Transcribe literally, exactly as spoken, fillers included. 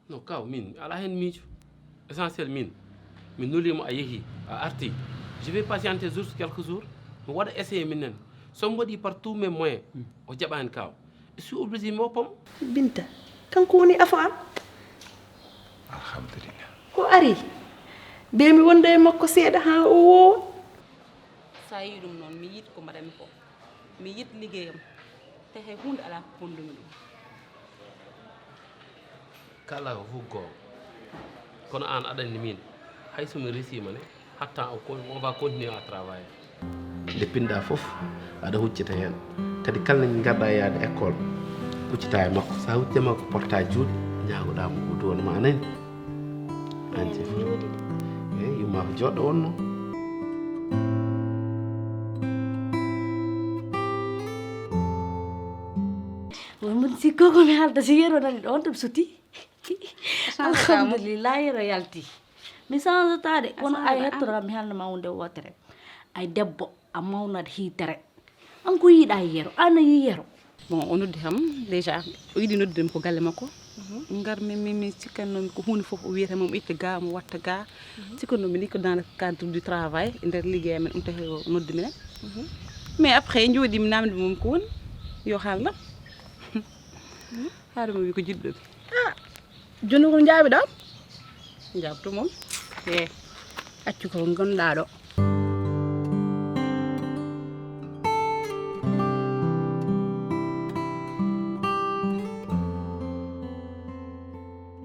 Non, kaw, min, ala hen miijo. Essentiel, min, mi nuli mo, a yehi, a arti. Je vais patienter juste quelques jours. Mi waɗa essayer min nen. So mi waɗi par tous mes moyens, o jaɓa hen, kaw. Je suis obligé mi woppa mo. Binta, kanko woni afo am. Alhamdulillah. O ari. Be mi wonda e makko seeɗa haa o woowa. So a yii ɗum noon, mi yiɗi ko mbaɗami ko. Mi yiɗi liggeyam. Te hay huunde alaa ko bonɗumi ɗum. Kala ko fof goonga. Kono aan aɗa anndi min, hay so mi resiima ne, hattan o kon-, on va continuer à travailler. Nde pinɗa fof, aɗa huccita heen. Kadi kala nde ngarɗa yaade école, huccita e makko. So a huccii e makko, porta juuɗe, ñaagoɗa mo o duwan ma, a nani? Aan jeefi. Eyi, yumma ko joɗɗo wonno. Won mum sikko ko mi haalta, si Yero nani ɗo, on ɗum suti. Alhamdulillah, Yero yalti. Mi sanzata de, kono ay hettora mi haalna ma wonde wootere. Ay debbo, a mawnat hiitere. An ko yiɗa Yero, an a yi Yero. Bon, o noddi kam déjà, o yiɗi noddude mi ko galle makko. Ngar mi, mi, mi sikkanno mi ko huunde fof o wiyata mo, mo itta ga, mo watta ga. Sikkanno mi ni ko dans le cadre du travail, e nder liggey amen, ɗum tawi o noddi minen. Mais après, jooɗi mi namdi mum ko woni, yo haalnam. Haade mo wi ko jiɗɗo mi. Ah, jooni ko jaabi ɗo? Jaabto mum. E accu ko ngonɗa ɗo.